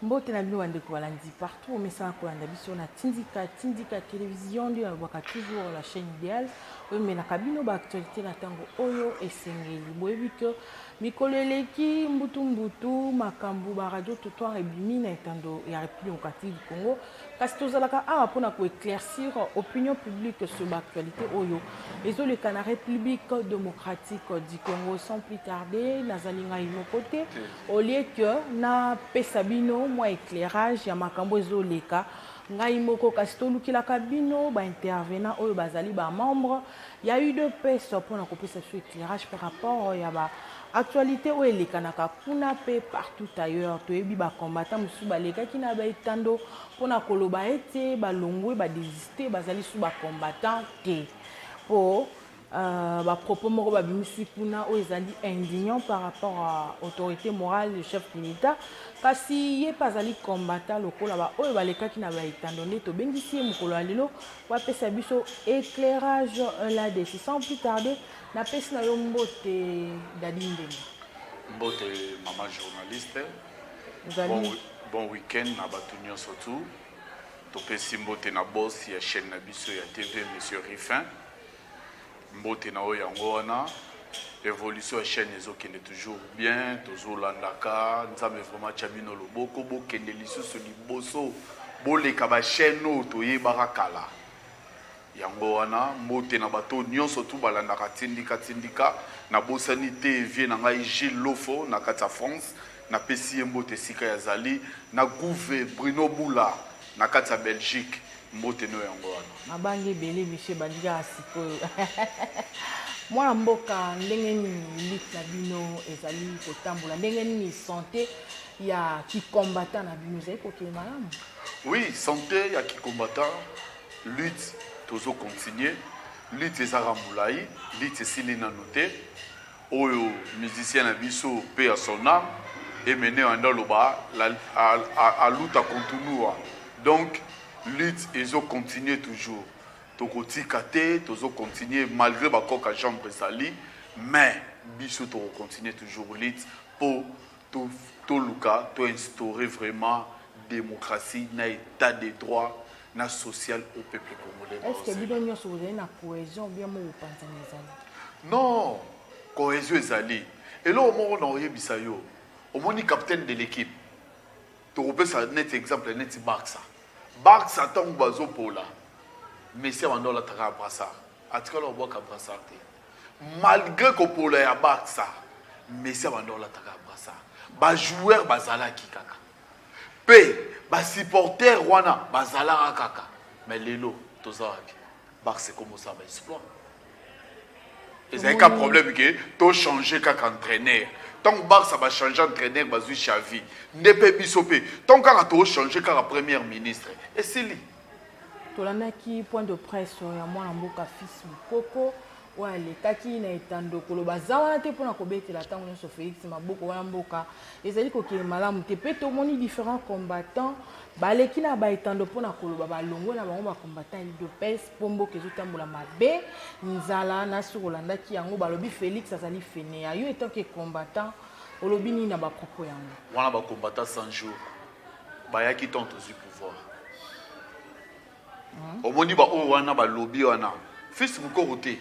Mbote na bino bandeko balandi partout omesana kolanda biso na Tindika Tindika Television, nde nalobaka toujours la chaîne idéale oyo emelaka bino ba actualité na ntango oyo esengeli. Boyebi ke mikolo eleki mbutu mbutu makambo ba radio trottoir ebimi na etando ya République démocratique du Congo, kasi tozalaka awa mpona ko éclaircir opinion publique sur ba actualité oyo ezoleka na République démocratique du Congo. Sans plus tarder, nazali ngai moko te, au lieu que napesa bino mwa éclairage ya makambo ezoleka ngai moko, kasi tolukelaka bino baintervenant oyo bazali bamembre ya UDPS mpona kopesa biso éclairage par rapport ya ba actualité oyo elekanaka kuna mpe partout ailleurs. Toyebi bacombattant mosusu balekaki na baetando mpona koloba ete balongwe, badésiste, bazali su bacombattant te mpo bapropos moko babimisi kuna oyo ezali indignant par rapport à autorité morale, le chef de l'État. Kasi ye mpe azali combattant lokola baoyo balekaki na baetando, nde tobengisi ye mokolo ya lelo po apesa biso éclairage là-dessus. Sans plus tarder, napesi na yo mbote, Dadi Ndemba. Mbote, mama journaliste. Ozali Bon week-end na bato nyonso. Tu topesi mbote na boss ya chaîne na biso ya TV, monsieur Riffin. Mbote na oyo yango wana. Évolution ya chaîne ezokende toujours bien, tozolandaka. Nzambe vraiment atya bino loboko, bokende lisusu liboso, boleka bachaîne oyo toyebaka kala. Yango wana, mbote na bato nyonso tu balandaka Tindika Tindika. Nabosani te vie na ngai Gilles Lofo na kati ya France, napesi ye mbote esika yazali, na gouve Bruno Bula na kati ya Belgique, mbote no yango wana. Mabangi ebele, monsieur, ebandi kaka sikoyo. Mwana mboka, ndenge nini lutte na bino ezali kotambola? Ndenge nini santé ya kicombattant na bino ezali kokende malamu? Oui, santé ya kicombattant, lutte tozocontinue. Lutte ezaka molai, lutte esili nano te. Oyo musicien na biso mpe ya son âme emene anda oloba aluta continua. Donc lutte ezocontinue toujours, tokotika te, tozocontinue malgré bakoka jambe ezali, mais biso tokocontinue toujours lutte mpo toluka toinstaurer vraiment démocratie na état de droit na social au peuple congolais. Est ce que bino nyonso bozali na cohésion bien mo bopanzana ezali? Non, cohésion ezali. Eloko moko na oyebisa yo, omoni capitaine de l'équipe, tokopesa neti exemple neti Barça. Barça, ntango bazopola, Messi abanda olataka ya brassard, atikala obwaka brassard te. Malgré kopola ya Barça, Messi abanda olataka ya brassard. Bajoueur bazalaki kaka mpe basupporter wana bazalaka kaka. Mais lelo toza wapi? Barça ekoma osala baexploit. Ezali ka problème ke tochange kaka entraîneur. Ntango Barça bachange entraîneur, bazwi Xavi, nde mpe biso mpe ntango kaka tochange kaka premier ministre, esili. Tolandaki point de presse ya mwana mboka Fils Mokoko oyo alekaki na etando koloba aza wana te mpona kobetela ntango nyonso Félix maboko wana mboka ezali kokende malamu te. Mpe tomoni différents combattants baleki na baetando mpona koloba balongwe na bango bacombattant UDPS mpo mboka ezotambola mabe, nzala. Na soki olandaki yango, balobi Félix azali fainéant. Yo en tant que combattant, olobi nini na bapropos yango? Wana bacombattant 100 jours bayaki ntango tozwi pouvoir. Omoni baoyo wana balobi wana, Fils Mokoko te.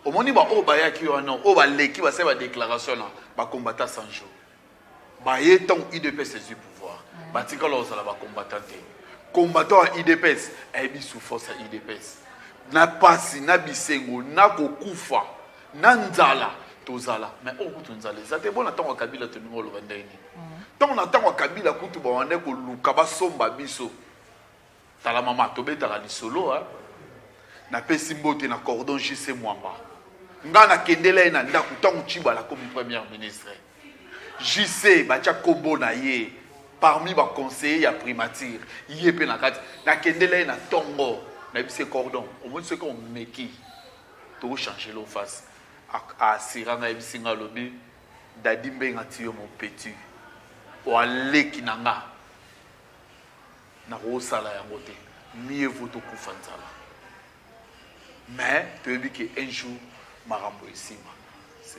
Omoni baoyo bayaki wana, oyo baleki basali badéclaration na bacombattant 100 jours, baye ntango UDPS ezwi pouvoir, batikala kozala bacombattant te. Combattant ya UDPS ayebi souffrance ya UDPS, na pasi, na bisengo, na kokufa, na nzala tozala. Mais oyo kutu nzala eza te. Bona ntango ya Kabila, tolingi oloba ndenge nini? Ntango na ntango ya Kabila kutu bawande koluka basomba biso. Tala mama, tobetaka lisolo. Napesi mbote na cordon JC Mwamba. Nga nakendela ye na ndako ntango Tshibala akomi premier ministre. JC batya nkombo na ye parmi baconseiller ya primature, ye mpe na kati. Nakendela ye na ntongo, nayebisi cordon: omoni, soki omeki, tokochange lo face. Aasira nga, ayebisi nga, alobi: Dadi Mbenga, ti yo mon petit oaleki na nga, nakosala yango te, mieux vaut tokufa nzala. Mais toyebi ke un jour makambo esimba.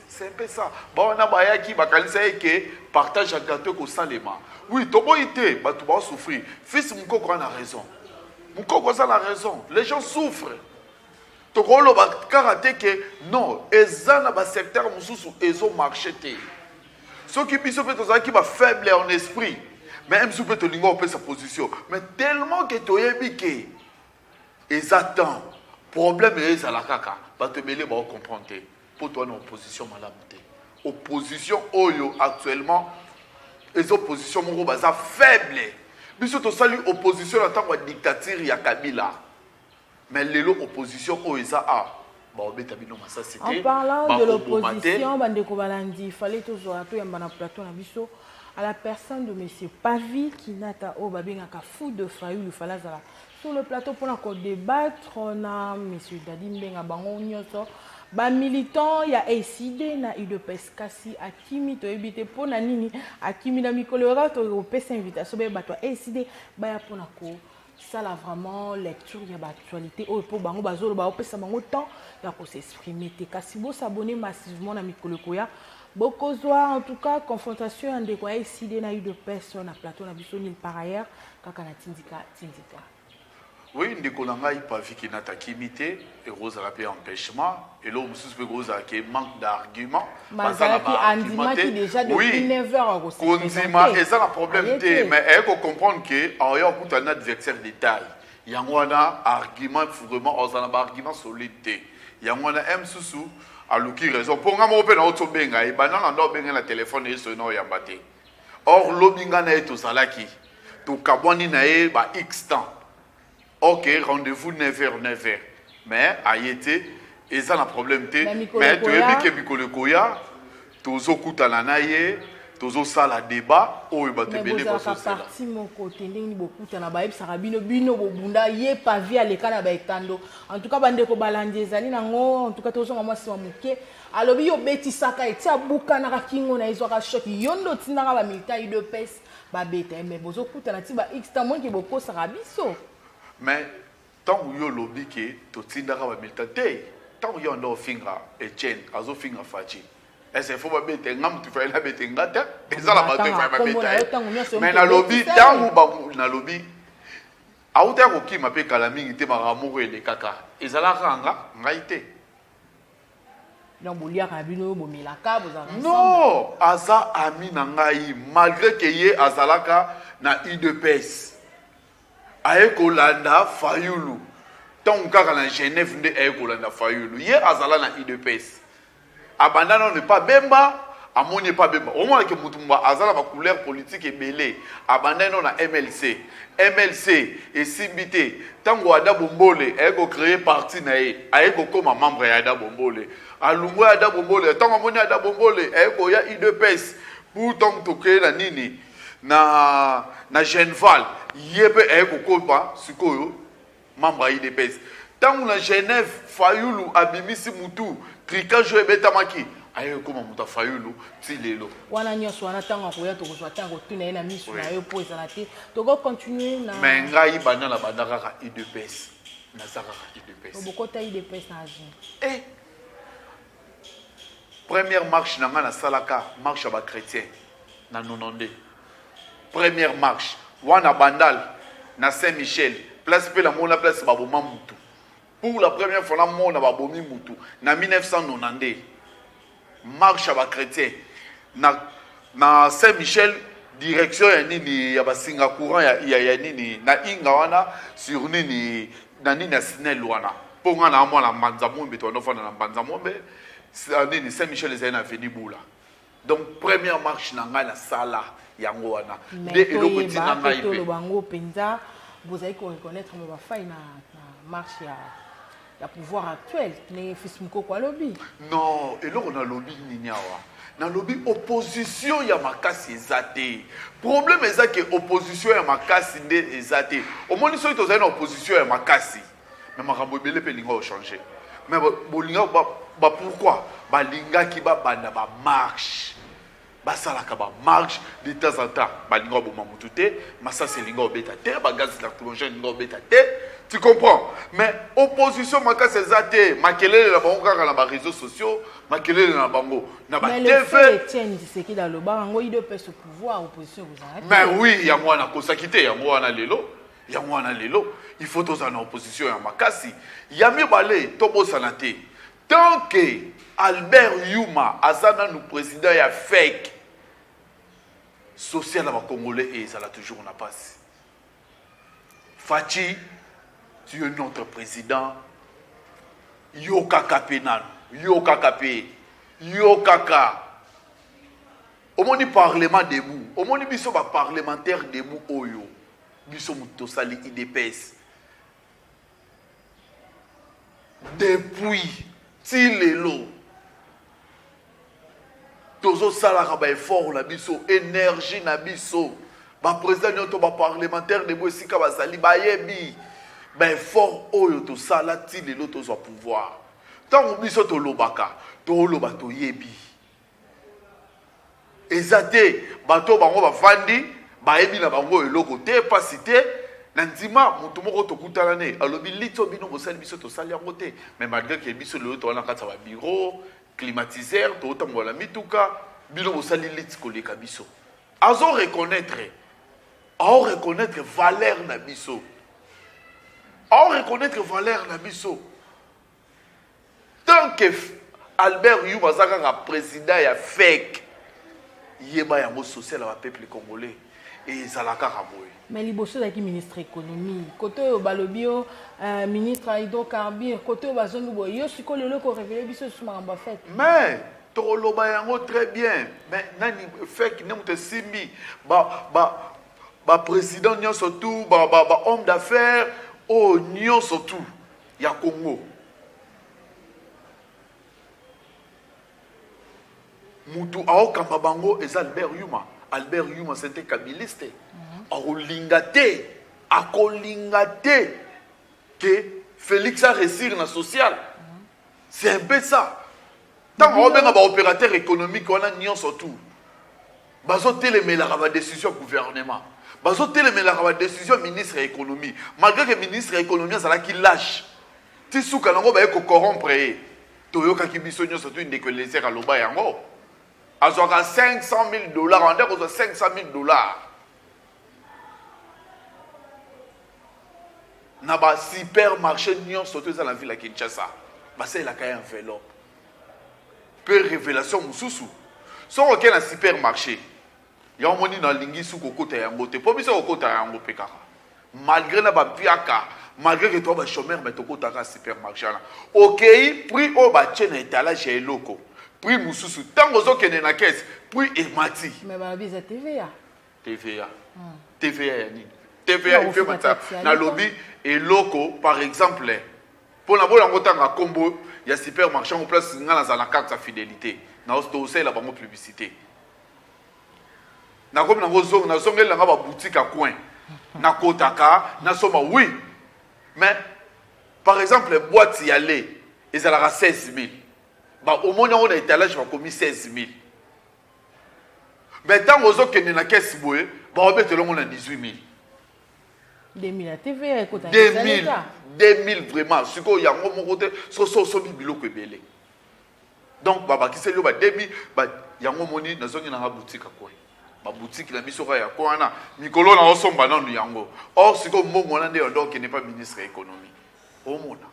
C'est un peu ça. Bawana bayaki, bakanisa ye ke partage ya gâteau ekosalema. Oui, toboyi te, bato baosouffrir. Fils Mokoko a na raison, Mokoko aza na raison, les gens souffrent. Tokoloba kaka te ke non, eza na basecteur mosusu ezomarche te. Soki biso mpe tozalaki bafaible en esprit, mais mosusu mpe tolinga kopesa position, mais tellement ke toyebi ke eza temps, problème ezala kaka bato ebele baocomprendre te, mpo towana opposition malamu te. Opposition oyo actuellement eza opposition moko baza faible. Biso tosali opposition na ntango ya dictature ya Kabila, mais lelo opposition oyo eza a baobeta bino masasi te. En parlant de l'opposition, bandeko balandi, fallait tozwa toyamba na plateau na biso à la personne de monsieur Pavi Kinata oyo babengaka fou de Fayulu. Fallait azala sur le plateau mpona kodébattre na monsieur Dadi Mbenga, bango nyonso bamilitant ya ECiDé na UDPS, kasi akimi, toyebi te mpona nini akimi. Na mikolo kaka tokopesa invitation baye bato ya ECiDé baya mpona kosala vraiment lecture ya baactualité oyo, mpo bango bazoloba, opesa bango temps ya kos'exprimer te. Kasi bos'abonner massivement, na mikolo ekoya bokozwa en tout cas confrontation ya ndeko ya ECiDé na UDPS na plateau na biso nulle part ailleurs, kaka na Tindika Tindika. Oui, ndeko na ngai Pavi Kinata akimi te, ekozala mpe empêchement, eloko mosusu mpe ekozala ke manque d'argument. Bazalaki, andimaki déjà depuis 9 heures. Kondima eza na problème te, mais aye kocomprendre ke aoya kokuta na adversaire de taille, yango wana argument vraiment ozala na baargument solide te. Yango wana m mosusu aluki raison, mpo nga moko mpe nauti obenga ye, banda na ndo obenga na telefone ye, soki na oyamba te. Or lobi nga na ye tozalaki, tokabwani na ye ba x temps. Ok, rendez-vous 9h, 9h, mais aye te, eza na problème te. Mais toyebi ke mikolo ekoya tozokutana na ye, tozosala débat oyo bato ebele. Bazosela parti moko te, ndenge nini bokutana? Bayebisaka bino, bino bobunda, ye Pavi aleka na baetando. En tout cas, bandeko balandi, ezali nango, en tout cas tozonga mwa nsima moke. Alobi yo obetisaka eti abukanaka kingo na ezwaka choc, yo nde otindaka bamilitant UDPS babeta ye, mais bozokutana ti ba x temps moke, bokosaka biso. Mais ntango yo olobi ke totindaka bamilitant te, ntango yo anda ofinga Etienne, azofinga Faci, ese fo babete nga, mutu fayeli abete nga te, eza na bato efai babeta ye. Mais nalobi, ntango nalobi auta ya kokima mpe kala mingi te, makambo moko elekaka, ezalaka nga ngai te. Donc boliaka na bino, bomelaka, bozalaka? Non, aza ami na ngai, malgré ke ye azalaka na UDPS, aye kolanda Fayulu ntango kaka na Genève nde aye kolanda Fayulu. Ye azala na UDPS, abanda nano epa Bemba, amoni epa Bemba, omonake motu aza na bacouleur politique ebele. Abanda nano na MLC, MLC esimbi te. Ntango Ada Bombole aye kocréer parti na ye, aye kokóma membre ya Ada Bombole, alungwa Ada Bombole. Ntango amoni Ada Bombole, aye koya UDPS pour ntango tokeye na nini na Genval, ye mpe aye kokóma sikoyo membre ya UDPS. Ntango na Genève Fayulu abimisi mutu, tricage oyo ebetamaki, aye ekóma moto ya Fayulu ti lelo. Wana nyonso wana, ntango akoya, tokozwa ntango kotuna ye na miso na yo, mpo ezala te tokocontinue na. Mais ngai banda na banda kaka UDPS, naza kaka UDPS. Bokota UDPS na agent? Eh, première marche na ngai nasalaka marche ya bachrétien na 92, première marche wana Bandal na Saint Michel, place mpe namona place baboma mutu pour la première fois, namona babomi mutu na 1992, marche ya bachrétien na Saint Michel, direction ya nini ya basinga courant ya nini na Inga wana, sur nini na nini ya Snel wana, mpo nga na mwana Mbanza Mombe, tondofanda na Mbanza Mombe, nini Saint Michel ezali na avenue Bula. Donc première marche na ngai nasala yango wana. Nde eloko etinda ngai mpe toloba yango mpenza, bozali koreconnaître mo bafai na marche ya pouvoir actuel, ndenge fils Mokoko alobi? Non, eloko nalobi nini awa? Nalobi opposition ya makasi eza te. Problème eza ke opposition ya makasi nde eza te. Omoni, soki tozali na opposition ya makasi, mais makambo ebele mpe elinga ochange. Mais bolinga ba pourquoi balingaki babanda bamarche? Basalaka ba marche de temps en temps, balinga oboma mutu te, masasi elinga obeta te, ba gaz lacrymogène elinga obeta te, tu comprends? Mais opposition makasi eza te, makelele na bango kaka na ba réseaux sociaux, makelele na bango na ba Mais le TV. fait Etienne Tshisekedi alobaka yango, UDPS au pouvoir, opposition ekozala te. Mais oui, yango wana akosaki te, yango wana lelo, yango wana lelo, il faut tozala na opposition ya makasi. Ya mibale, tobosana te. Tant que Albert Yuma aza nanu président ya FEC, social ya ba Congolais ezala toujours na pasi. Fatshi, tu es notre président. Yo kaka pe nanu, yo kaka pe, yo kaka. Omoni parlement debout, omoni biso ba parlementaire debout oyo, biso mutu tosali UDPS. Depuis ti lelo tozosalaka ba effort na biso, énergie na biso, ba président nyonso, ba parlementaire debout esika bazali bayebi ba effort oyo tosala ti lelo tozwa pouvoir. Ntango biso tolobaka, toloba toyebi. Eza te bato bango bavandi bayebi na bango eloko te, pasi te. Na ndima moto moko tokutana ne alobi lito bino bosali biso tosali yango te, mais malgré que biso lelo toza na kati ya ba bureau climatiseur, totambola na mituka, bino bosali lit koleka biso. Azo reconnaître, azo reconnaître valeur na biso, azo reconnaître valeur na biso. Tant que Albert Yuma aza kaka président ya FEC, yeba yango social ya ba peuple congolais ezala kaka boye. Mais liboso ezalaki ministre économie, côté oyo balobi yo ministre ya hydrocarbure, côté oyo bazongi boye, yo sikoyo lelo korévéler biso lisusu makambo ya FEC. Mais tokoloba yango très bien, mais nani FEC nde moto esimbi ba président nyonso tout, ba homme d'affaires oyo nyonso tout ya Congo. Mutu aokamba bango eza Albert Yuma. Albert Yuma c'était kabiliste. Akolinga te, akolinga te que Félix a réussir na social. C'est un peu ça. Tant qu'on a ba opérateur économique wana nyonso tout. Bazo telemelaka ba décision gouvernement. Bazo telemelaka ba décision ministre ya économie. Malgré que ministre ya économie azalaki lâche. Ti suka nango baye ko corrompre ye. Toyokaki biso nyonso tu ndeko Eliezer aloba yango. Azwaka 500 000 $, ande kozwa 500 000 $ na ba supermarché nyonso to eza na ville ya Kinshasa. Basalelaka ye enveloppe. Pe révélation mosusu. Soki okei na supermarché, yango moni nalingi su kokota yango te, mpo biso kokota yango mpe kaka. Malgré na bapiaka, malgré que toa ba chômeur, mais tokotaka supermarché wana. Okei, prix oyo batie na étalage ya eloko, prix mosusu, ntango ozokende na caisse, prix emati. Mais balobi eza TVA. TVA, TVA ya nini? TVA Na efe kofuta mata taxe ya nalobi eloko par exemple mpo na bolango ntanga nkombo ya supermarché yango, place nga nazala na carte ya fidélité, tosalela bango publicité. Nakomi nango nazongeli nanga baboutique ya coin, nakotaka nasomba. Oui, mais par exemple boîte ya lait ezalaka 16 000, ba omoni yango na étalage bakomi 16 000, mais ntango ozokende na caisse boye, baobetela yango na 18 000. 2000 ya TVA ekota. 2000, 2000 vraiment. Sikoyo yango moko te, soso osombi biloko ebele, donc babakiseli yo ba 2000. Yango moni nazongi nanga boutique ya coin, baboutique na biso kaka ya coin wana. Mikolo na osomba nanu yango. Or sikoyo mbongo wana nde yando okende pa ministre ya économie, omona.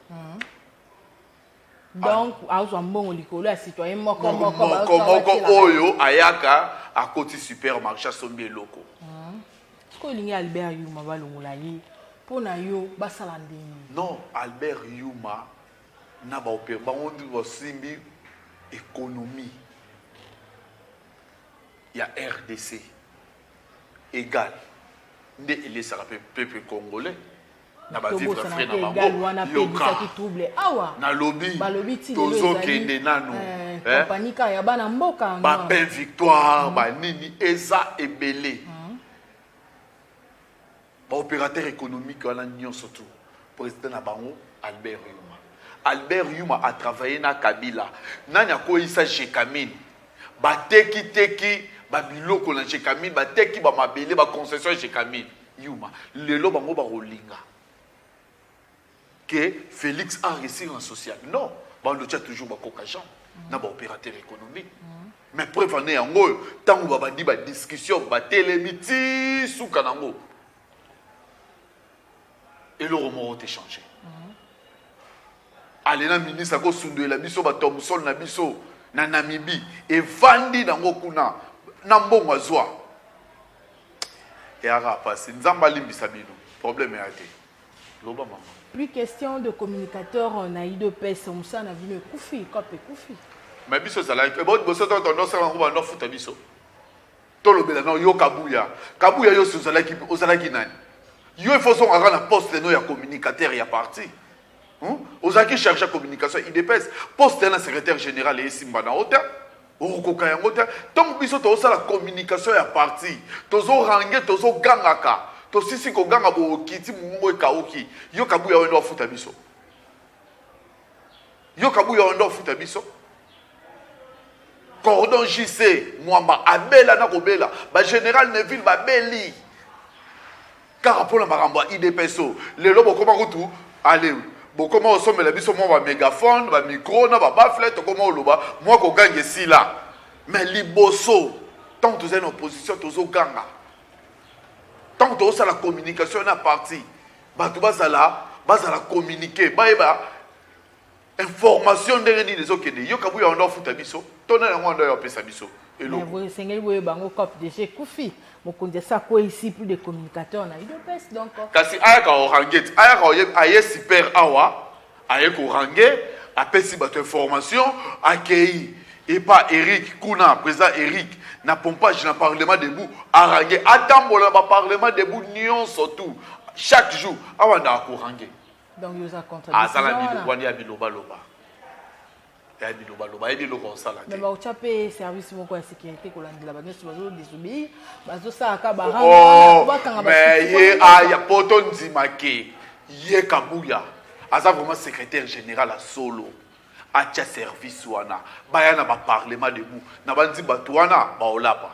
Donc azwa mbongo likolo ya citoyen moko moko. Moko moko oyo ayaka akoti supermarché, asombi eloko. Sikoyo olingi Albert Yuma balongola ye, mpo na yo basala ndenge? Non, Albert Yuma na baopere bango nde basimbi économie ya RDC égal nde elesaka mpe peuple congolais na bavivre frais na bango wana mpe ebisaki trouble awa. Nalobi balobi ti tozokende nano. Compagnie kaka ya bana mboka. Bapain Victoire, banini eza ebele, baopérateur économique wana nyonso tout, président na bango Albert Yuma. Albert Yuma a travaillé na Kabila. Nani akoyisa Gécamines? Batekiteki. Babiloko na Gécamines, bateki bamabele, baconcession ya Gécamines. Yuma lelo bango bakolinga que Félix a réussi en social? Non, bando tia toujours bakoka jean na baopérateur économique. Mais preuve ane yango oyo, ntango babandi badiscussion, batelemi ti suka nango, eloko moko te change. Ale na ministre akosundolela biso bato ya mosolo na biso na Namibie, evandi nango kuna na mbongo azwa. Eyaka pasi, Nzambe alimbisa bino. Problème eya te, loba mama. Plus question de communicateur na UDPS, mosala na bino ekufi, cope ekufi. Mais biso ezalaki boso tondosala yango, bando afuta biso, tolobela na yo. Kabuya, Kabuya, yo si ozalaki, ozalaki nani? Yo, il faut ozongaka na poste no ya communicateur ya parti. Ozalaki chargé ya communication ya UDPS. Poste na secrétaire général esimba na yo te, okokoka yango te. Ntango biso tozosala communication ya parti, tozorange, tozogangaka, tosisi koganga, bookiti mongongo ekauki. Yo Kabuya, oyo nde wafuta biso? Yo Kabuya, oyo nde wafuta biso? Cordon JC Mwamba abela na kobela, bagénéral Neville babeli kaka mpona makambo ya UDPS. O lelo bokoma kutu, ale bokoma osombela biso mwa bamégaphone, bamicro na babaffle, tokoma oloba mwa koganga esila. Mais liboso, ntango tozali na opposition, tozoganga. Ntango tozosala communication na parti, bato bazala communiqué, bayeba information ndenge nini ezokende. Yo Kabuya, wanda ofuta biso to na yango, wanda oyo apesa biso eloko? Esengeli boyeba yango, cope déjà ekufi, mokonzi asa akweyisi, plus de communicateur na UDPS, donc. Kasi ayaka orange ti ayaka aye super awa, aye korange, apesi bato information, akei epa Eric kuna, président Eric na pompage na Parlement debout, arange, atambola na baparlement debout nyonso tout, chaque jour awandaka korange. Donc yo oza contre? Azala wana ya bilobaloba, ya bilobaloba, ayebi eloko kosala te. Mais baotya mpe service moko ya sécurité kolandela bato nyonso bazodésobéir, bazosalaka. Oh, mais ye aya po tondima ke ye Kabuya aza vraiment secrétaire général ya solo, atia service wana, baya na baparlement debout na bandi bato wana baolapa.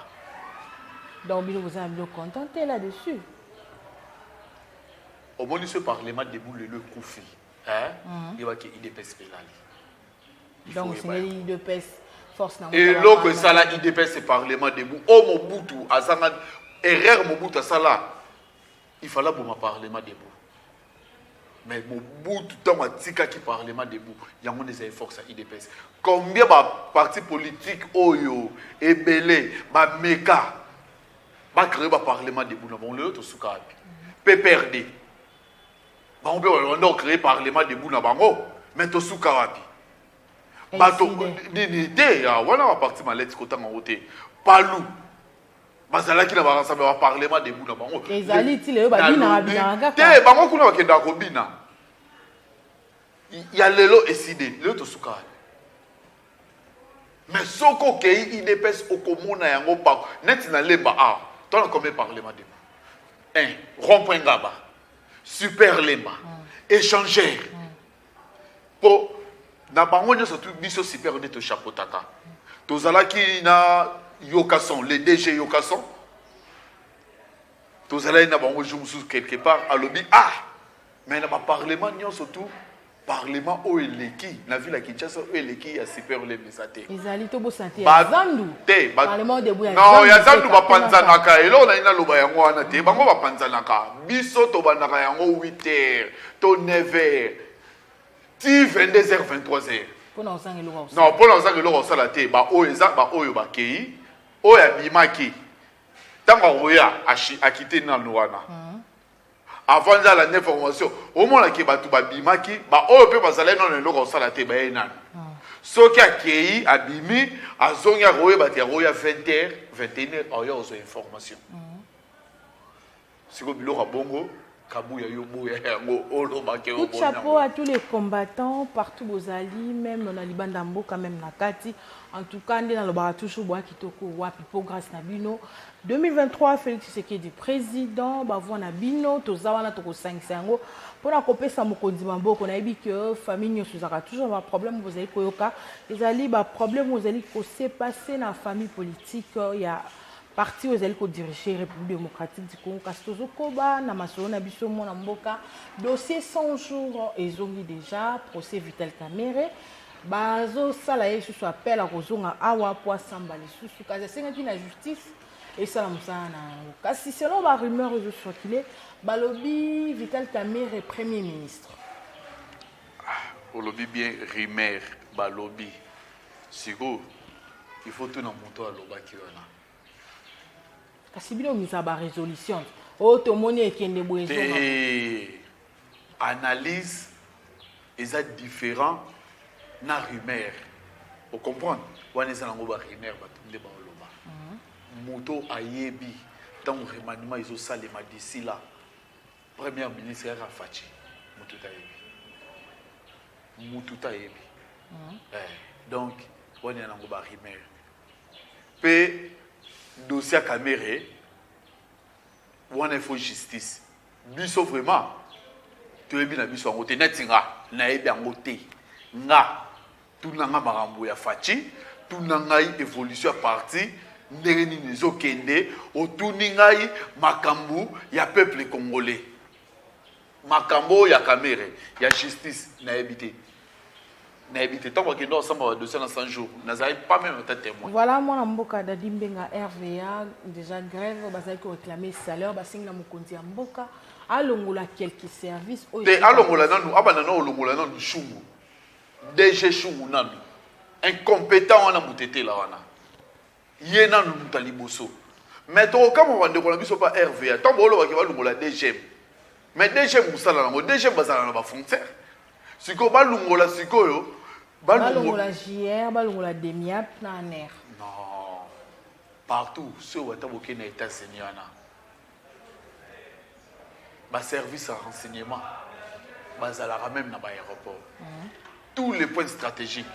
Donc bino boza na bino contenté là-dessus? Omoni, ce parlement debout lelo ekufi, yebaki UDPS mpe elali. Donc osengeli UDPS force na Eloko esala UDPS, parlement debout oyo Mobutu azanga erreur. Mobutu asala, il fallait aboma parlement debout. Mais Mobutu, ntango atikaki parlement debout, yango nde ezali force ya UDPS. Combien baparti politique oyo ebele bameka bacréer baparlement debout na bango? Lelo tosuka wapi? PPRD, bango mpe balonda ocréer parlement debout na bango, mais tosuka wapi? Bato nini te wana, baparti maleti kotanga yango te. Palu bazalaki na barassemblement, baparlement debout na bango. Ezali ti lelo, babinaka binaka kaka. Te, bango kuna bakendaka kobina. Ya lelo eside, lelo tosuka wapi? Mais soki okei UDPS, okomona yango pa neti na Lemba awa. Tona combien parlement debout? Un rond point Ngaba, super Lemba, échangeur, mpo na bango nyonso tu. Biso super nde tochapotaka, tozalaki na Yokason, le DG Yokason, tozalaki na bango. Jour mosusu quelque part alobi: "Ah, mais na baparlement nyonso tu, parlement oyo eleki na ville ya Kinshasa, oyo eleki ya super Lemba eza te." Ezali, tobosana te ya zandu. Te. Parlement debout ya Non, ya zandu bapanzanaka. Eloko nali naloba yango wana te, bango bapanzanaka. Biso tobandaka yango 8 heures to 9 heures ti 22 heures, 23 heures. Mpona kozanga eloko. Non, mpona kozanga eloko kosala te. Baoyo eza baoyo bakei, oyo abimaki, ntango akoya akite nanu wana avant nzala alandi information. Omonaki bato babimaki, baoyo mpe bazalaki nano eloko kosala te, bayei nanu. Soki akei, abimi, azongi, akoyeba te, akoya 20 heures, 21 heures, aoya kozwa information. Sikoyo biloko ya bongo, Kabuya, yo boya yango, olobaki. Coup de chapeau à tous les combattants partout bozali, même na libanda mboka, même na kati. En tout cas, nde nalobaka toujours, boya kitoko wapi po grâce na bino 2023 Félix Tshisekedi président. Bavoi na bino, toza wana, tokosangisa yango mpona kopesa mokonzi maboko. Nayebi ke famille nyonso ezalaka toujours baproblème. Bozali koyoka, ezali baproblème oyo ezali kose passer na famille politique ya Parti oyo ezali kodiriger République démocratique du Congo. Kasi tozokoba na masolo na biso, mwana mboka. Dossier 100 jours ezongi déjà. Procès Vital Kamerhe, bazosala ye lisusu appel, akozonga awa po asamba lisusu. Kasi asengaki na justice esala mosala na yango. Kasi selon barumeur ezocircule, balobi Vital Kamerhe premier ministre. Olobi bien, rumeur balobi. Sikoyo il faut tuna moto alobaki wana. Kasi bino misa barésolution oyo tomoni ekende boye, ezonga. Te, analyse eza différent na rumeur, ocomprendre? Wana eza nango barumeur, bato nde baoloba. Moto ayebi ntango remaniement ezosalema, d'ici là premier ministre yaka Fatshi, moto tayebi, motu tayebi. Donc wana ya nango barumeur. Mpe dossier ya Kamerhe wana, il faut justice. Biso vraiment toyebi na biso yango te. Neti nga nayebi yango te. Nga tuna nga makambo ya Fatshi, tuna ngai évolution ya parti ndenge nini ezokende, otuni ngai makambo ya peuple congolais. Makambo oyo ya Kamerhe, ya justice, nayebi te, nayebi te. Ntango bakende kosamba badossier na 100 jours, nazali pas même ata témoin. Voilà, mwana mboka Dadi Mbenga, RVA déjà grève, bazali koréclame salaire. Basengi na mokonzi ya mboka alongola quelques services oyo. Te, alongola nanu, abanda na olongola nanu Shungu, DG Shungu nanu, incompétent wana, motetela wana, ye nanu moto ya liboso. Mais tokokamwa, bandeko na biso pa RVA, ntango boolobaki balongola DGM, mais DGM mosala nango, DGM bazala na bafrontière. Sikoyo balongola, sikoyo balongola JR, balongola DEMIAP na ANR. Non, partout soki bata bokei na États-Unis wana, baservice ya renseignement bazalaka même na baaéroport, tous les points stratégiques.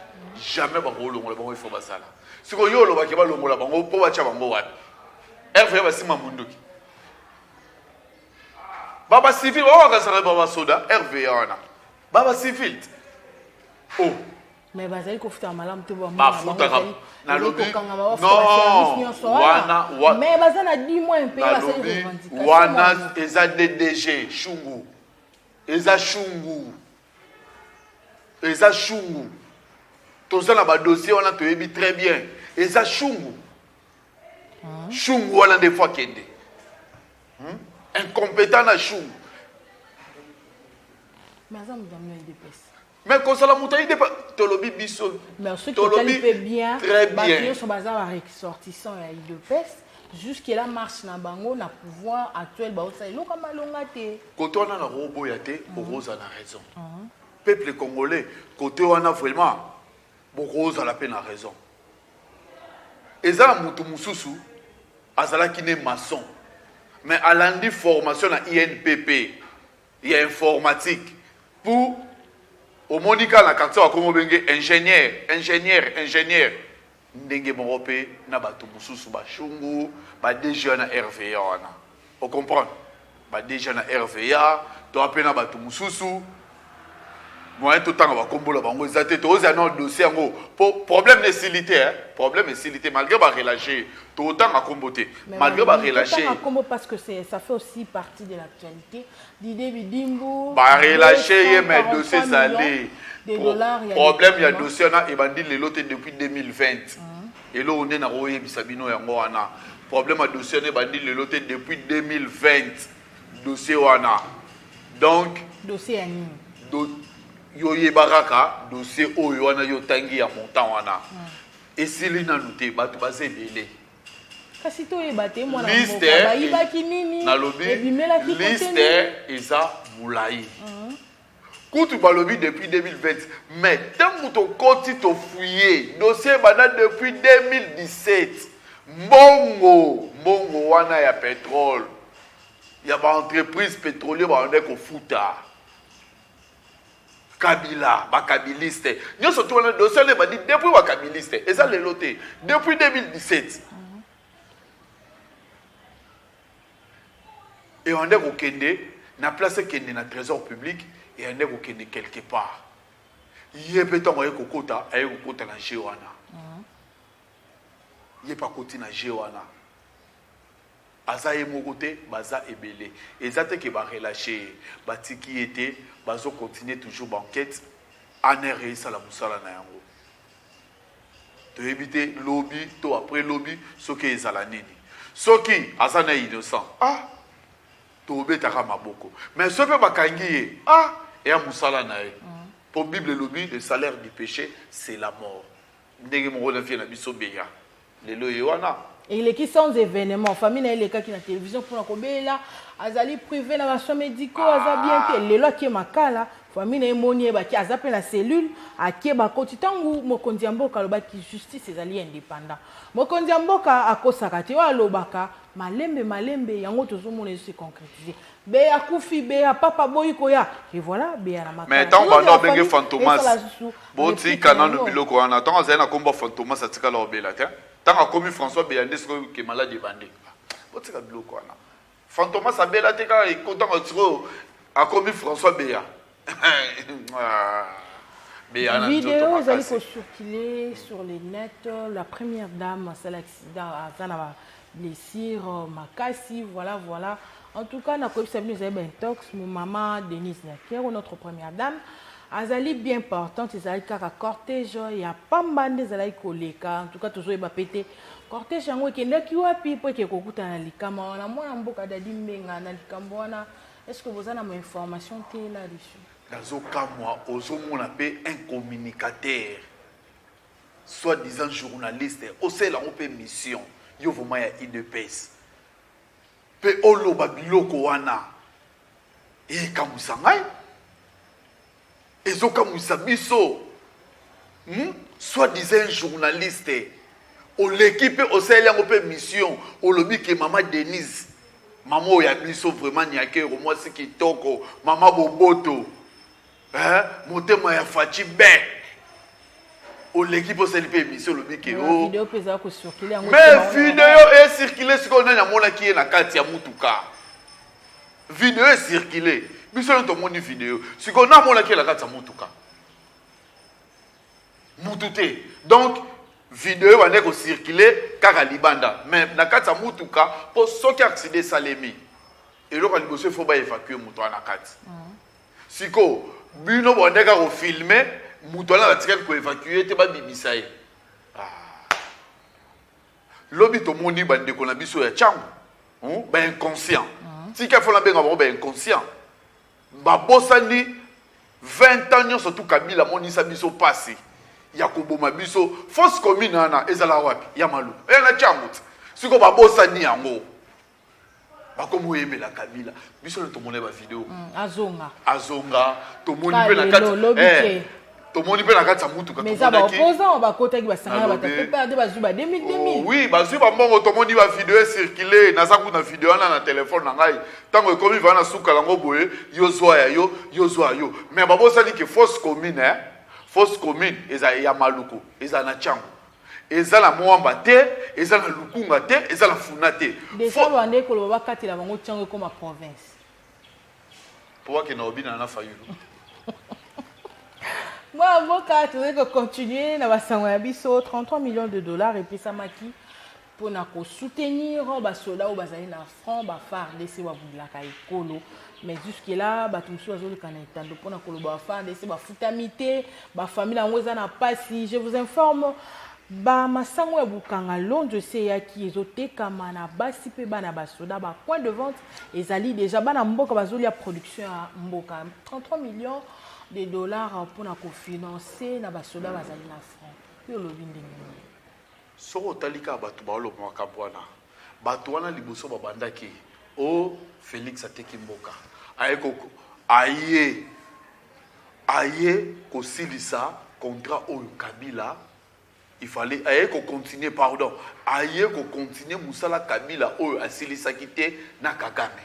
Jamais bakolongola bango, ifo bazala. Sikoyo yo olobaki balongola bango mpo batya bango wapi? RVA basima munduki, babacivil oyo bakazalaka babasoda. RVA wana babacivil o. Mais bazali kofutaka malamu te. Bafutaka, nalobi non, wana Mais baza na 10 mois mpe basali nalobi revendication. Wana eza DDG Shungu, eza Shungu, eza Shungu. Toza na badossier wana, toyebi très bien, eza Shungu. Shungu wana nde faut akende. Incompétent na Shungu. Mais aza moto amino UDPS. Mais kozala moto ayi depa, tolobi biso. Mais soki tolobi totali mpe bien, très bato bien. nyonso baza baressortissant ya UDPS. Jusque là, marche na bango na pouvoir actuel, baosala eloko ya malonga te. Kote wana na koboya te, okozala na raison, peuple congolais. Kote wana vraiment bokozala mpe na raison. Eza na motu mosusu azalaki ne maçon, mais alandi formation na INPP ya informatique pour omoni kaka na quartier bakomi obenge ingénieur, ingénieur, ingénieur. Ndenge moko mpe na bato mosusu, bashungu, baDG na RVA wana, ocomprendre? BaDG na RVA, toa mpe na bato mosusu, moyen totanga bakombola bango eza te. Tozala na dossier yango po problème na esili te, hein? Problème esili te malgré barelâche. Totanga kombo te malgré barelâche. Totanga kombo parce que ça fait aussi partie de l'actualité. Didier Bidimbu, barelâche ye, mais dossier 243 ezali millions de dollars ya problème ya détournement. Dossier wana ebandi lelo te, depuis 2020. Eloko nde nakoyebisa bino yango wana, problème ya dossier wana ebandi lelo te, depuis 2020 dossier wana. Donc Dossier ya nini? Yo yeba kaka dossier oyo wana yo otangi ya montant wana esili nanu te, bato baza ebele. Kasi toyeba te, mwana Liste mboka, bayibaki nini? Nalobi Ebimelaki kote liste nini? Eza molai. Kutu balobi depuis 2020, mais ntango tokoti tofouiller dossier, ebanda depuis 2017. Mbongo, mbongo wana ya pétrole, ya baentreprise pétrolier, babanda kofuta Kabila, bakabiliste nyonso to wana. Dossier wana ebandi depuis bakabiliste, eza lelo te, depuis 2017. Eyande kokende na place, ekende na trésor public, eyande kokende quelque part. Ye mpe ntango aye kokota, aye kokota na jeu wana. Ye mpe akoti na jeu wana. Aza ye moko te, baza ebele. Eza te ke ba relacher ye, batiki ye te, bazo continuer toujours ba enquetes, ANR esala mosala na yango. Toyebi te lobi to après lobi soki ezala nini. Soki aza na innocent, ah tobetaka maboko. Mais soki pe bakangi ye, ah eya mosala na ye. Po Bible elobi le salaire du péché c'est la mort. Ndenge moko na vie na biso Beya. Lelo ye wana. Eleki sans événement. Famille na elekaki na télévision pour kobela, azali privé na ba soins médicaux, aza bien te. Lelo akie makala, famille na emoni ye baki aza pe na cellule, akie bakoti tangu mokonzi ya mboka alobaki justice ezali indépendant. Mokonzi ya mboka akosaka te, oyo alobaka malembe malembe yango tozomona ezo se concrétiser. Beya kufi, Beya papa boyi koya. Et voilà, Beya na makala. Mais tant bando abenge Fantomas, botika nanu biloko wana. Tant azali na kombo Fantomas atikala obela te. Tant akomi François Beya nde sikoyo ke maladi ebandi. Botika biloko wana. Fantomas abela te kaka ekotanga sikoyo akomi François Beya. Beya na Vidéo nzoto ezali makasi. kocirculer sur les net, la première dame asala accident, aza na ba blessure makasi, voilà voilà. En tout cas, nakoyebisa bino ezali ba intox, mon maman Denise Nyakeru, notre première dame, azali bien portante, ezali kaka cortège ya pamba nde ezalaki koleka. En tout cas, tozoyeba pe te cortège yango ekendaki wapi po eke kokutana na likama wana. Mwana mboka Dadi Mbenga na likambo wana, est-ce que boza na ma information te là-dessus? Nazokamwa, ozomona pe un communicateur soi-disant journaliste, osala yango pe mission yo vraiment ya UDPS pe oloba biloko wana ekamwisa ngai, ezokamwisa biso. Soi-disant journaliste oleki pe osaleli yango pe mission, olobi ke mama Denise, mama oyo ya biso vraiment Nyakeru, mwasi kitoko, mama boboto, hein, motema ya Fatshi be. Oleki pe osali pe émission, olobi ke Mais oh. vidéo pe eza ko circuler yango Mais te, bango vidéo na e circuler sikoyo nani amonaki ye na kati ya mutuka. Vidéo e circuler. Biso nde tomoni vidéo. Sikoyo na amonaki ye na kati ya mutuka. Mutu te. Donc vidéo bande ko circuler kaka libanda. Mais na kati ya mutuka po soki accident esalemi, eloko ya liboso il faut ba évacuer mutu wana kati. Siko bino bande ka ko filmer mutu wana batikali ko évacuer te babimisa ye. Lobi tomoni bandeko na biso ya Tshangu, ba inconscient. Tika fo na benga bango ba inconscient. Babosani 20 ans nyonso tu Kabila monisa biso pasi ya koboma biso. Fosse commune wana ezala wapi? Ya Maluku. Ya na Tshangu. Siko babosani yango. Bakomi oyembela Kabila. Biso nde tomoni ba video. Azonga. Azonga, tomoni Ka pe na lelo, kati, lobi te. tomoni pe na kati ya mutuka, Mais eza ba tomonaki. opposant, ba kotaki, ba sangana, ba Nalobi. tape pe, ade bazwi ba 2000, 2000. Oh, oui, bazwi ba mbongo, tomoni ba video e circuler, naza kuna video wana na téléphone na ngai. Tango ekomi va na suka lango boye, yo zwa ya yo, yo zwa ya yo. Mais babosani ke fosse commune, hein? Fosse commune eza ya Maluku, eza na Tshangu. Eza na Mwamba te, eza na Lukunga te, eza na Funa te. Déjà, bande koloba bakatela bango Tshangu ekoma province. Po bakende kobina na Fayulu. Mwana mboka, tozali kocontinue na basango ya biso. 33 millions de dollars epesamaki mpona kosoutenir basoda oyo bazali na front, ba FARDC babundilaka ekolo. Mais jusque-là, bato mosusu bazoleka na etando mpona koloba ba FARDC bafutami te, ba famille yango eza na pasi. Je vous informe, ba masango ya Bukanga Lonzo esi eyaki ezotekama na basi mpe bana basoda, ba point de vente ezali déjà bana mboka bazolia production ya mboka. 33 millions de dollars mpona kofinancer na basoda bazali na front. Yo olobi ndenge nini? Soko otali kaka bato baoloba makambo wana, bato wana liboso babandaki o Félix ateki mboka, aye ko, aye, aye kosilisa contrat oyo Kabila, il fallait aye ko continuer, pardon, aye ko continuer musala Kabila oyo asilisaki te na Kagame.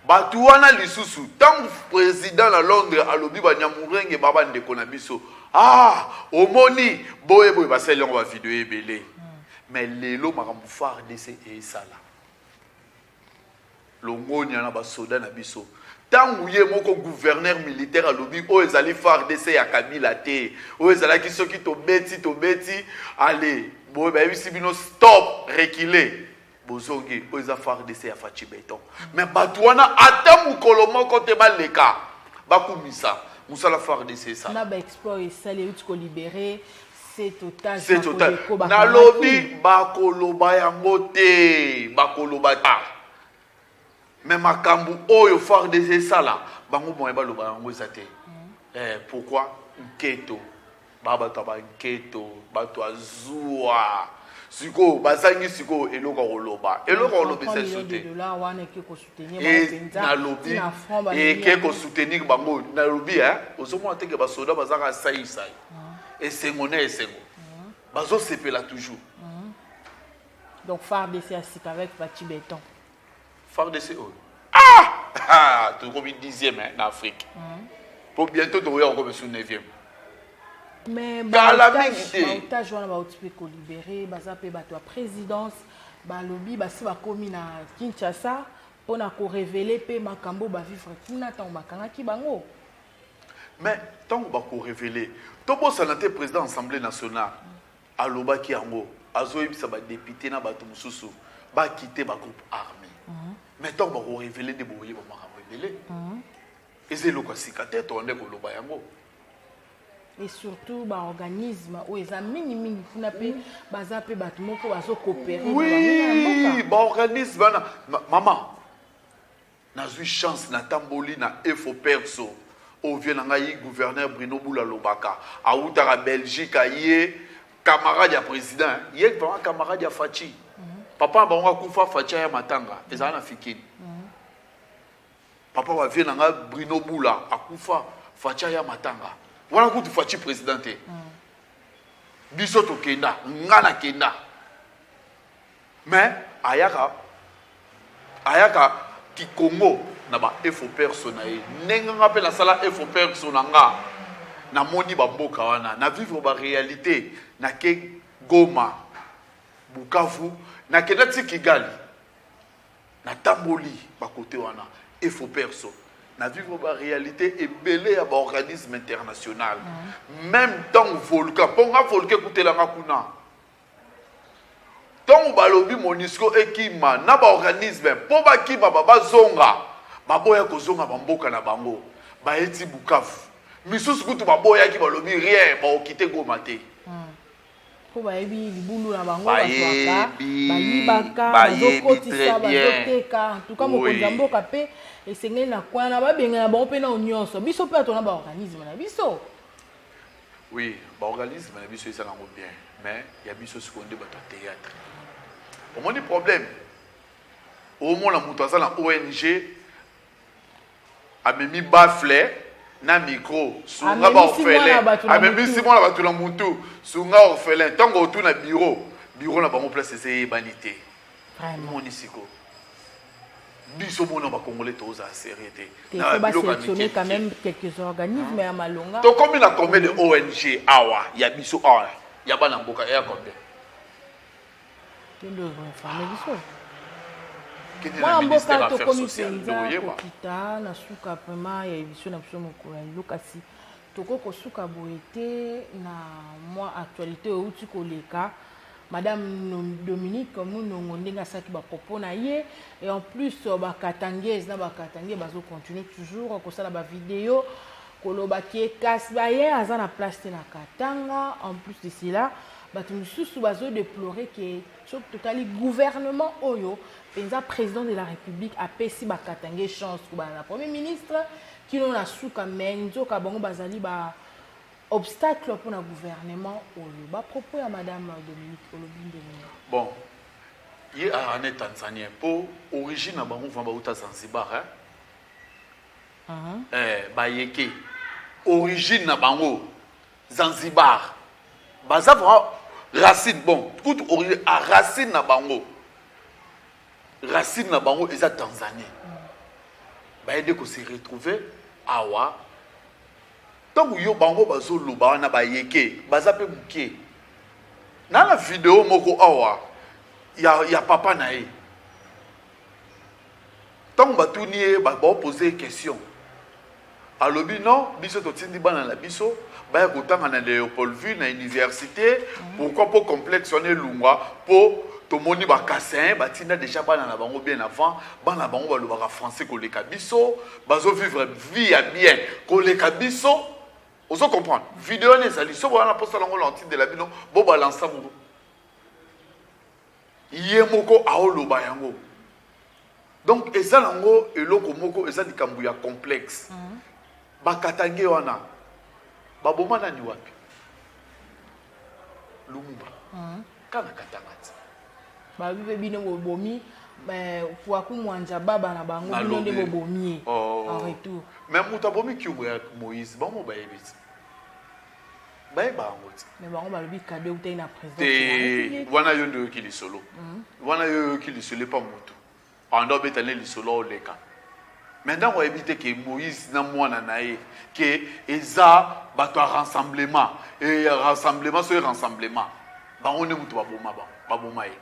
Bato wana lisusu tango président na Londres alobi ba Nyamurenge ba bandeko na biso, ah omoni boye boye basali yango ba video ebele. Mais lelo makambo FARDC esala longonya na basoda na biso. Tango ye moko gouverneur militaire alobi oyo ezali FARDC ya Kabila te, oyo ezalaki soki tobeti tobeti, allez boye bayebisi bino stop, reculer. Bozongi oyo eza FARDC ya Fatshi Beton. Mais bato wana ata mokolo moko te baleka bakumisa mosala FARDC esala. Na baexploit esali, euti kolibérer sept otage. Sept otage. Nalobi bakoloba yango te, bakoloba te. Mais makambo oyo FARDC esala, bango moye baloba yango eza te. Pourquoi? Nketo, ba bato ya banketo, bato ya zuwa. Sikoyo bazangi sikoyo eloko ya koloba, eloko ya koloba eza liso te. Nalobi eke kosoutenir bango. Nalobi ozomona teke basoda bazaka saisai, esengo na esengo, bazosepela toujours. Donc FARDC ya sika avec Fatshi Beton. FARDC oyo, ah, tokomi 10e na Afrique, po bientôt tokoya kokomi su 9e. Mais Kala mingi te. Baotage wana bauti mpe kolibérer, baza mpe bato ya présidence. Balobi basi bakomi na Kinshasa mpona korévéler mpe makambo bavivre kuna ntango bakangaki bango. Mais ntango bakorévéler, tobosana te, président Assemblée nationale alobaki yango, azoyebisa badéputé na bato mosusu bakite bagroupe armé. Mais ntango bakorévéler nde boyeba makambo ebele. Eza eloko ya sika te, tonde koloba yango. Et surtout baorganisme oyo eza mingimingi kuna mpe baza mpe bato moko bazocoopérer. Oui, baorganisme wana, mama, nazwi chance, natamboli na efo perso oyo vie na ngai, gouverneur Bruno Bula alobaka, awutaka Belgique, aye camarade ya président, ye vraiment camarade ya Fatshi. Papa na bango akufa, Fatshi aya matanga ezala na Fikini. Papa bavie na ngai Bruno Bula akufa, Fatshi aya matanga wana, kutu Fatshi président te. Biso tokenda, nga nakenda, mais ayaka kikongo na ba efo perso na ye. Ndenge nga mpe nasala efo perso na nga, namoni bamboka wana, na vivre baréalité. Nake Goma, Bukavu, nakenda ti Kigali, natamboli bakote wana efo perso, na vivre baréalité ebele ya baorganisme international. Même ntango volcan, mpo nga volcan ekutelanga kuna, ntango balobi MONUSCO ekima na baorganisme, mpo bakima, bazonga, baboya kozonga bamboka na bango, bayeti Bukavu. Misusu kutu baboyaki, balobi rien, baokite Goma te. Mpo bayebi libulu na bango. Bayebi. Bayibaka, bazokotisa, bazoteka. En tout cas, mokonzi ya mboka mpe esengeli na kwana babengana bango mpe nao nyonso. Biso mpe atona baorganisme na biso. Oui, baorganisme na biso eza nango bien, mais ya biso sikoyo nde bato ya théâtre. Omoni problème, omona moto aza na ONG, amemi baffle na micro, sunga baorphelin, amemisi mwana bato na mutu, sunga orphelin. Ntango otuna bureau na bango, place eza eyebani te. Omoni sikoyo, biso mona bacongolais tozala sérieux te. Basélectionner quand même quelques organismes ya malonga. Tokomi na combien de ONG awa ya biso, awa ya bana mboka, eya combien? Nde ozoinformer biso. Mwana mboka, tokomi mpenza kokita na suka vraiment ya émission na biso mokolo ya lelo. Kasi tokoki kosuka boye te na mwa actualité oyo euti koleka, madame Dominique Munongo, ndenge asalaki bapropos na ye. Et en plus, bakatangese na bakatange bazocontinue toujours kosala bavideo koloba ke kasi baye aza na place te na Katanga. En plus de cela, bato mosusu bazodéplorer ke soki totali gouvernement oyo mpenza, président de la République apesi bakatange chance kobala na premier ministre kino na suka, mais nzoka bango bazali ba obstacle mpona gouvernement oyo. Bapropos ya madame Dominique, olobi ndenge? Bon, ye ane tanzanien, mpo origine na bango vraiment bauta Zanzibar, hein? Bayeke origine na bango Zanzibar, baza vraiment racine. Bon, kutu origine a racine na bango, racine na bango eza Tanzanie. Baye nde kose retrouver awa. Ntango yo bango bazoloba wana, bayeke baza mpe moke. Na video moko awa ya papa na ye, ntango batuni ye, baopose question, alobi non, biso totindi bana na biso baya kotanga na Léopoldville na université. Pourquoi? Mpo complexe wana elungwa, mpo Tomoni bakasain batinda déjà bana na bango bien avant. Bana na bango balobaka français koleka biso, bazovivre vie ya bien koleka biso. Ozo comprendre? Video wana ezali soki wana mposala yango na otindela bino, bobalansa moko ye moko aoloba yango. Donc eza nango eloko moko, eza likambo ya complexe. Bakatange wana baboma nani wapi? Lumumba kaka Katanga ti. Balobi mpe bino bobomi Kwaku Mwanja, baba na bango, bino nde bobomi ye. Oh. En retour. Mais moto abomi Kyungu ya Moïse, bango bayebi ti, bayeba yango ti. Mais bango balobi cadeau eutaki na président. Te, wana yo nde oyoki lisolo wana, yo oyoki lisolo epa motu anda obeta nde lisolo oleka. Mais ntango ayebi te ke Moïse na mwana na ye ke eza bato ya rassemblement e rassemblement, soki rassemblement, bango nde moto baboma bango, baboma ye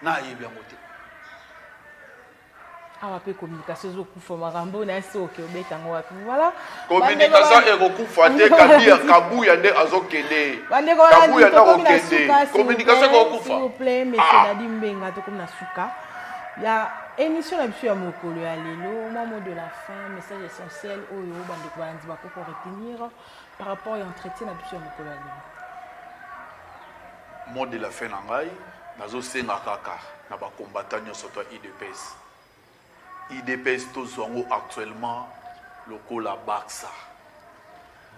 na ayebi yango te. Awa mpe communication ezokufa, makambo na ye soki obeta yango wapi? Voilà. Communication ekokufa te. Kabia Kabuya nde azokende. Bandeko, Kabuya nde akokende, communication ekokufa. S'il vous plaît, monsieur Dadi Mbenga, tokomi na suka ya émission na biso ya mokolo ya lelo. Mwa mot de la fin, message essentiel oyo bandeko balandi bakoko retenir par rapport ya entretien na biso ya mokolo ya lelo. Mot de la fin na ngai, nazosenga kaka na bacombattant nyonso to UDPS. UDPS tozwa yango actuellement lokola Barça.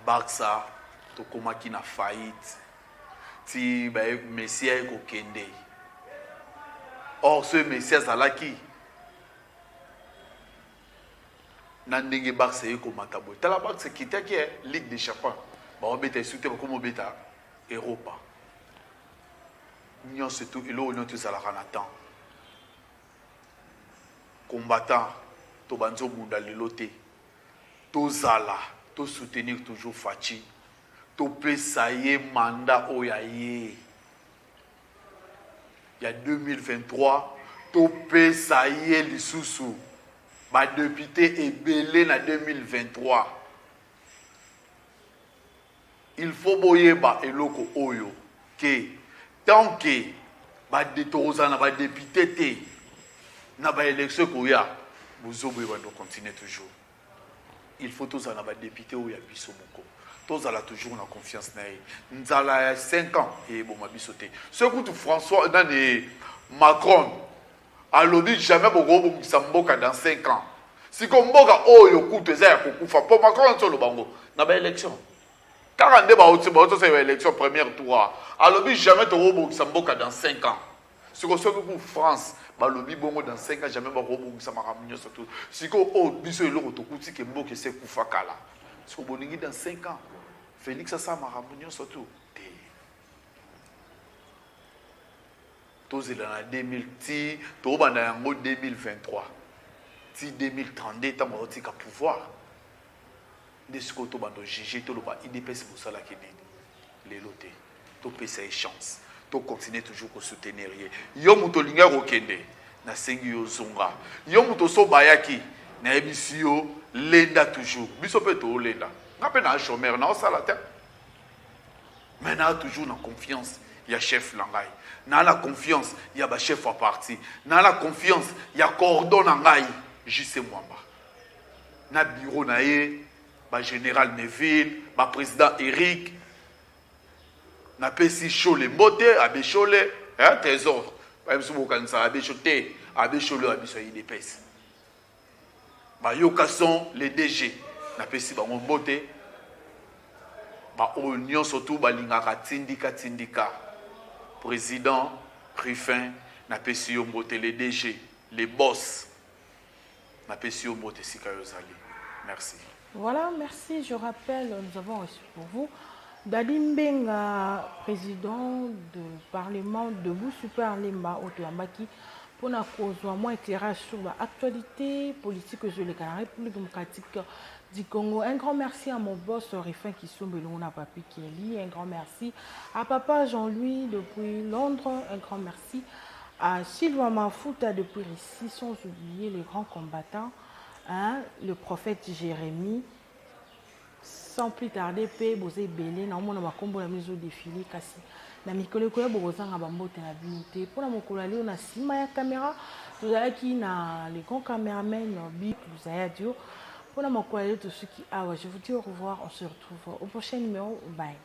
Barça tokomaki na faillite ti Messi aye kokende. Or soki Messi azalaki na ndenge Barça eye komata boye, tala, Barça ekitaki Ligue des champions, baobeta esu te, bakoma obeta Europa. Nyonso tu, eloko nyonso ezalaka na temps. Combattant, tobandi obunda lelo te. Tozala tosoutenir toujours Fatshi, topesa ye mandat oyo aye ya 2023, topesa ye lisusu badéputé ebele na 2023. Il faut boyeba eloko oyo ke tant que tokozala na badéputé te na baélection ekoya, bozoboyeba ndo continue toujours. Il faut tozala na badéputé oyo ya biso moko, tozala toujours na confiance na ye. Nzala ya 5 ans eyeboma biso te. Soki kutu François nani Macron alobi jamais bokobongisa mboka dans 5 ans, siko mboka oyo kutu eza ya kokufa, mpo Macron nti oloba ngo na baélection kaka nde bauti osala baélection première tour, alobi jamais tokobongisa mboka dans 5 ans. Siko soki ku France balobi bongo, dans 5 ans jamais bakobongisa makambo nyonso tu, sikoyo oyo biso eloko tokuti ke mboka ese ekufa kala, siko bolingi dans 5 ans Félix asala makambo nyonso tu te? Tozela na 2000 ti tobanda yango 2023 ti 2032, ntango aotika pouvoir, nde sikoyo tobanda ojuge, toloba UDPS bosalaki nini. Lelo te, topesa ye chance, tocontinue toujours kosoutenir ye. Yo moto olingi kokende, nasengi yo zonga. Yo moto oso bayaki, nayebisi yo lenda toujours. Biso mpe toolenda, nga mpe na chômeur, naosala te, mais naa toujours na confiance ya chef na ngai, naa na confiance ya bachef ya parti, naa na confiance ya cordon na ngai JC Mwamba na bureau na ye, bagénéral Neville, baprésident Eric. Napesi Shole mbote, abe Shole, eh, Trésor. Bayebi bokanisa abe Shole te, abe Shole oyo biso ya UDPS, bayoka son, le DG, napesi bango mbote. Baoyo nyonso tu balingaka tindika tindika, président Rufin, napesi yo mbote. Le DG, le boss, napesi yo mbote esika yo ozali. Merci. Voilà, merci. Je rappelle, nous avons reçu pour vous Dadi Mbenga, président du Parlement Debout Super Lemba, Otoyambaki, pour la cause, moins éclairage sur l'actualité politique de la République démocratique du Congo. Un grand merci à mon boss Rifin Kisombe Luna Papi Kelly. Un grand merci à papa Jean-Louis depuis Londres. Un grand merci à Sylvain Mafuta depuis ici, sans oublier les grands combattants, hein, le prophète Jérémie. Sans plus tarder, mpe boza ebele na omona bakombo na biso défilé, kasi Na mikolo ekoya bokozanga bambote na bino te. Mpo na mokolo ya lelo, na nsima ya caméra tozalaki na le grand caméraman Bi Zayadio. Mpo na mokolo ya lelo, tosuki awa. Je vous dis au revoir, on se retrouve au prochain numéro. Bye.